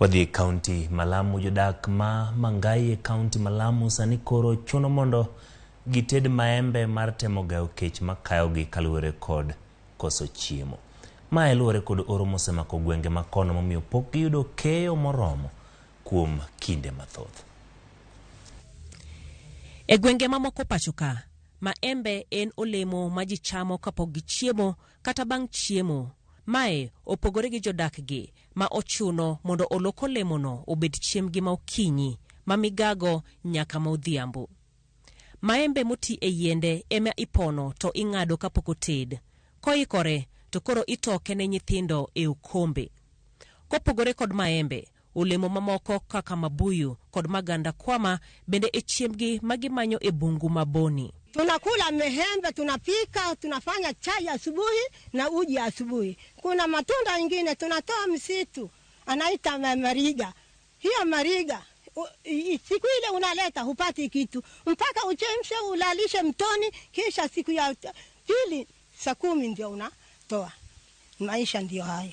Wadhi e kaunti ma Lamu. Jodak ma Mangai e kaunti ma Lamu sani koro chuno mondo gited maembe mar temo gayo kech makayogi kaluwore kod koso chiemo. Mae luwore kod oro mosemako gwenge ma kono momiyo pok giyudo keyo moromo kuom kinde mathoth. E gwenge mamoko pacho ka, maembe en olemo ma ji chamo kapok gichiemo kata bang' chiemo. Mae opogore gi jodak gi ma ochuno mondo olok olemono obed chiembgi ma okinyi, ma migago nyaka ma odhiambo. Maembe moti e yiende ema ipono to ing'ado kapok oted. Koikore to koro itoke ne nyithindo e okombe. Kopogore kod maembe, olemo mamoko kaka mabuyu kod maganda kwama bende e chiembgi ma gimanyo e bungu ma Boni. Tunakula mehembe, tunapika, tunafanya chai asubuhi na uji asubuhi. Kuna matunda ingine tunatoa msitu, anaita mariga. Hiyo mariga siku ile unaleta hupati kitu mpaka uchemshe ulalishe mtoni, kisha siku ya pili saa 10 ndio unatoa. Maisha ndio hayo.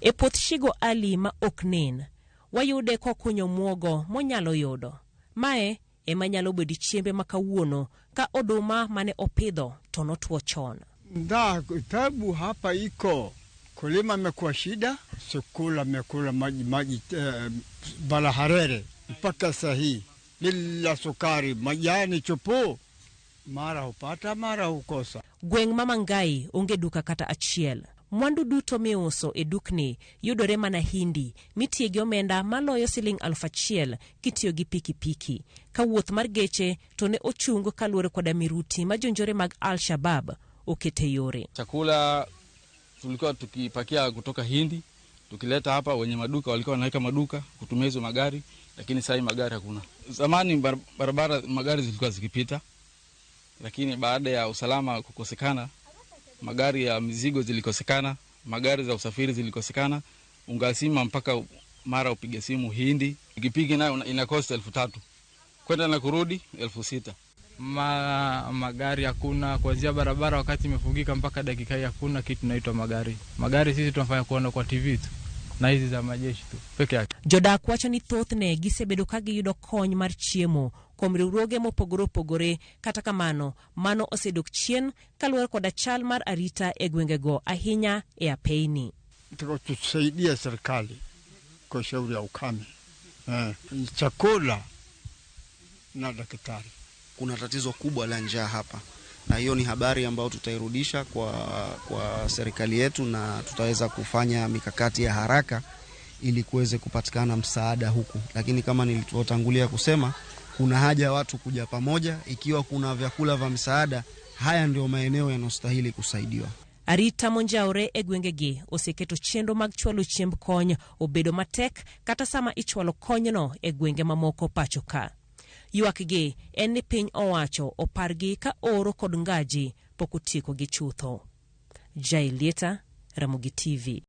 E puoth Shigo Ali ma ok nen, wayude kokunyo muogo monyalo yudo. Mae ema nyalo bedo chiembe ma kawuono ka oduma mane opidho to notwo chon. Nda tabu hapa iko kulima imekuwa shida, sikula mekula maji maji balaharere mpaka sahi bila sukari, majani chupu, mara hupata mara hukosa. Gweng' ma Mangai onge duka kata achiel. Mwandu duto miuso e dukni yudore mana Hindi, mitiye gi omenda maloyo siling 1000 kitiyo gi pikipiki. Ka wuoth mar geche to ne ochung kaluwore koda miruti ma jonjore mag Al-Shabaab okete yore. Chakula tulikuwa tukipakia kutoka Hindi tukileta hapa, wenye maduka walikuwa wanaweka maduka kutumia hizo magari, lakini sasa magari hakuna. Zamani barabara magari zilikuwa zikipita, lakini baada ya usalama kukosekana, magari ya mizigo zilikosekana, magari za usafiri zilikosekana, ungasima mpaka mara upige simu Hindi, pikipiki nayo ina cost 3,000 kwenda na kurudi 6,000. Magari hakuna, kuanzia barabara wakati imefungika mpaka dakika hii hakuna kitu inaitwa magari. Magari sisi tunafanya kuona kwa TV tu na hizi za majeshi tu peke yake. Jodak wacho ni thothne gisebedo ka giyudo kony mar chiemo kuom riwruoge mopogore opogore, kata kamano mano osedok chien kaluwore koda chal mar arita e gwengego ahinya e apeyni. Tusaidia serikali kwa shauri ya ukame, chakula na daktari. Kuna tatizo kubwa la njaa hapa, na hiyo ni habari ambayo tutairudisha kwa serikali yetu, na tutaweza kufanya mikakati ya haraka ili kuweze kupatikana msaada huku. Lakini kama nilivyotangulia kusema, kuna haja ya watu kuja pamoja. Ikiwa kuna vyakula vya msaada, haya ndio maeneo yanayostahili kusaidiwa. Arita monjawre e gwengegi oseketo chenro mag chwalo chiemb kony obedo matek kata sama ichwalo konyno e gwenge mamoko pacho ka. Ywakgi en ni piny owacho opargi ka oro kod ngaji pok otiekogi chutho. Jael Lieta, Ramogi TV.